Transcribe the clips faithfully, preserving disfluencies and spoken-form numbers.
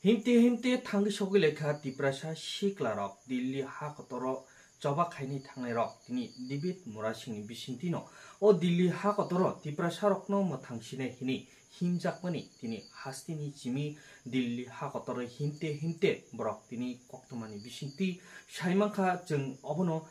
Himte himte thangwi sogwi lekha Tiprasa siklarok Delhi ha kotoro choba khaini thangnairok tini David Murasingni bisingtwino. O Delhi ha kotoro Tiprasarokno mwthang sinai hini himjakmani tini hasteni simi Delhi ha kotoro himte himte borok tini koktwmani bisingtwi saimankha chwng obono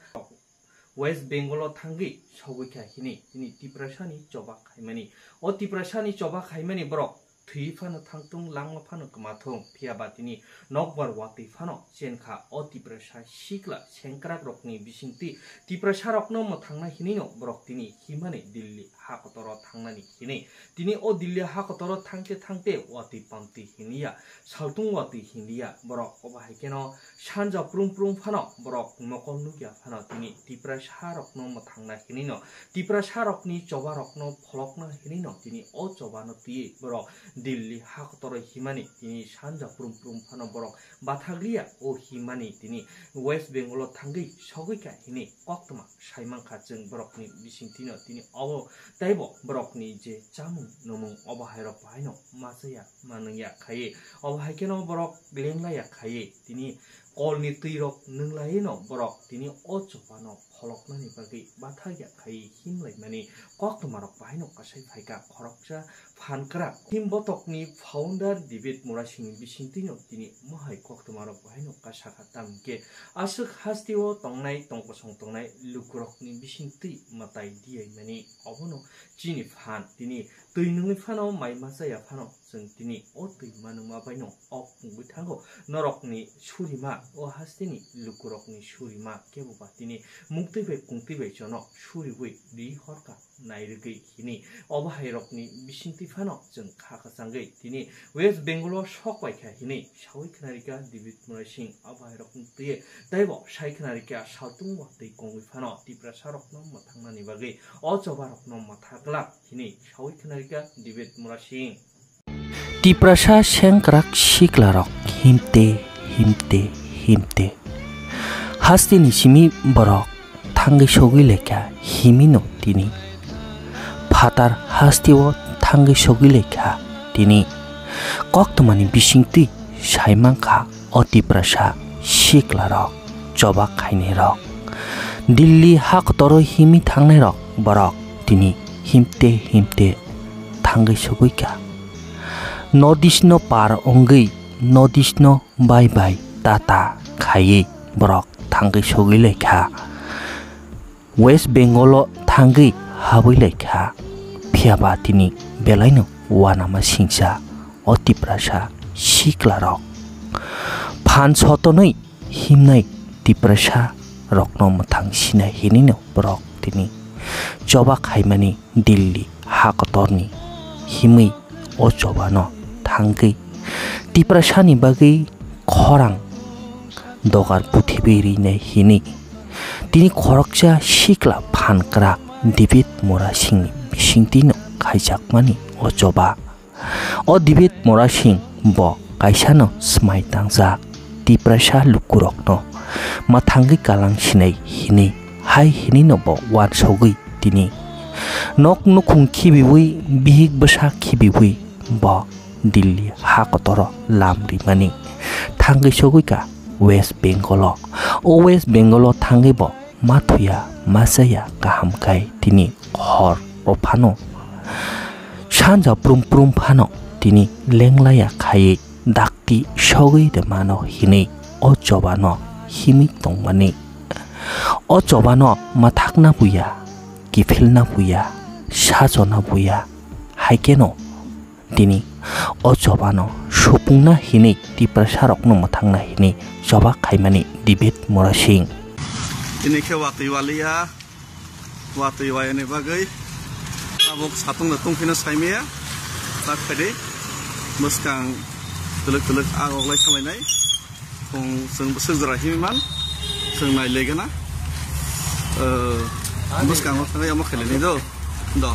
West Bengal o thangwi sogwi kha hini tini Tiprasani choba khaimani. O Tiprasani choba khaimani borok thwi phano thangthung, langma phano kwmathung, phiya ba tini nokbar watwi phano chen kha. O Tiprasa sikla sengkrakrokni bisingtwi Tiprasarokno mwthangna hinino borok tini himani Delhi ha kotoro thangnani hini. Tini o Delhi ha kotoro thangte thangte watwi pamtwi hinliya, saltung watwi hinliya borok. Obo hai kheno sanja prum prum phano borok mokol nukya phano tini Tiprasarokno mwthangna hinino, Tiprasarokni chobarokno pholokna hinino tini o chobano twiwi borok Delhi ha kotoro himani tini sanja prum prum phano borok bathakliya o himani tini West Bengal o thangwi sogwi kha hini koktwma saimankha chwng borokni bisingtwino tini obo teibo borokni je chamung nwmung obo hairok bahaino machaya manwngya khaiwi obo hai kheno borok lenglaiya khaiwi tini kolni twirok nwnglaiwino borok tini o chobano pholoknani bagwi bathakya khaiwi himlaimani koktwmarok bahaino kasai phaikha khoroksa phankrak. Him botokni founder David Murasingni bisingtwino tini mohai koktwmarok bahaino kasakha, tamokhe aswk hasteo tongnai tongkosong tongnai lukurokni bisingtwi mwtai diyaimani obono chini phan. Tini twi nungwi phano mai machaya phano chwng tini o twi manwngma baino ok pungwi thango. Norokni surima, o hasteni lukurokni surima keboba tini muktwi bai kungtwi bai jono suriwi ri horkha nairwgwi hini. Obo hairokni bisingtwi phano chwng kha kwchangwi tini West Bengal o sok paikha hini sawi khwnarikha David Murasing. Obo hairokni twiwi teibo sai khwnarikha saltung watwi kongwi phano Tiprasarokno mwthangnani bagwi o chobarokno mwtha glak hini sawi khwnarikha David Murasing. Tiprasa sengkrak siklarok himte, himte, himte. Hasteni simi borok thangwi sogwi lekha himino tini. Phatar hasteo thangwi sogwi lekha tini. Koktwmani bisingtwi saimankha o Tiprasa siklarok, choba khainairok. Delhi ha kotoro himwi thangnairok borok tini himte himte thangwi sogwi kha. North East no par wngwi, North East no bye bye tata khaiwi borok thangwi sogwi lekha. West Bengal o thangwi habwi lekha. Phiya ba tini belaino uanama singsa o Tiprasa siklarok. Phan sotonwi himnai Tiprasa rokno mwthang sinai hinino borok tini choba khaimani Delhi ha kotorni himwi o chobano thangwi Tiprasani bagwi khorang dogar puthibi rinai hini. Tini khoroksa sikla phan kwrak David Murasingni bisingtwino khaijakmani o choba. O David Murasing bo kaisano swmai tangjak Tiprasa lukurokno mwthangwi kalang sinai hinwi hai hinwino bo uansugwi tini nok nukhung khibiwi bihik bwsa khibiwi bo Delhi ha kotoro lam rimani thangwi sogwi ka West Bengal o. O West Bengal o thangwi bo ma thuya ma chaya kaham khai tini hor o phano sanja prum prum phano tini lenglaiya khaiwi dakti sogwi de mano hinwi o chobano himwi tongmani. O chobano mathakna buya, kiphilna buya, sajona buya, hai kheno tini o chobano supungna hinwi Tiprasarokno mwthangna hinwi choba khaimani David Murasing. Tini khe watwi waliya, watwi wayani bagwi tabuk satung da tungphino saimaya, tak phaidi bwskang twlwk twlwk agoglai salainai. Kung chwng bwswk jora himwi man, chwng nai legana. Bwskango thangwi omo khailani do. Do.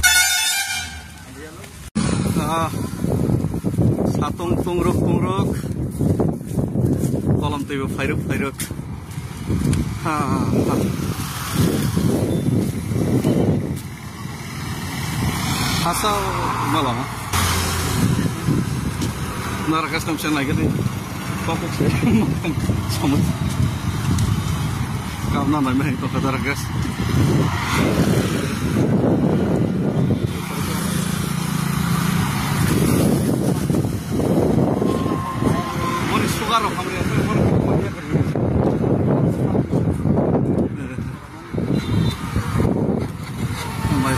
Ah, satung tungruk tungruk. Kolom twibo phairuk phairuk. Ha, ha. Hasa mala. Nara custom sen lagi di. Kok kok se. Samut. Kap na nai mai kok kadar gas. Moni sugar rok hamri. Hambai.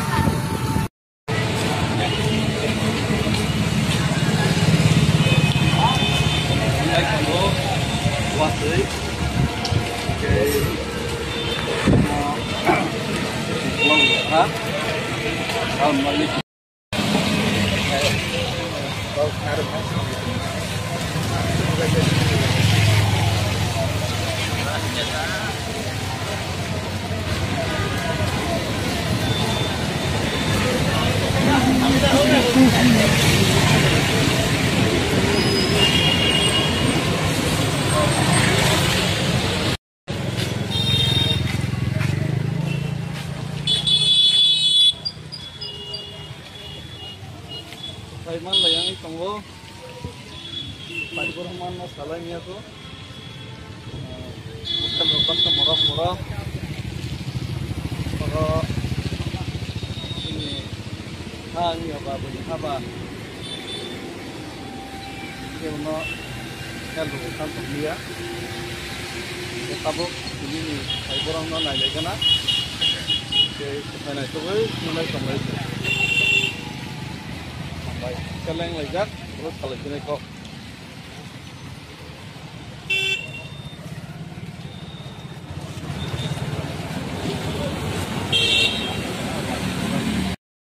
Sai man lai yang tongo. Pai borok man ma salai niya to. Hotel rok basta morok morok. Oro ini ha ni ba bini ha ba. Kebono helrok wngkha tonglia. Tabuk tini ni phai borok no nai lai gana. Tei kwthai naisugwi nunai tonglai. Hambai. Seleng laijak, boro salai sinai kok.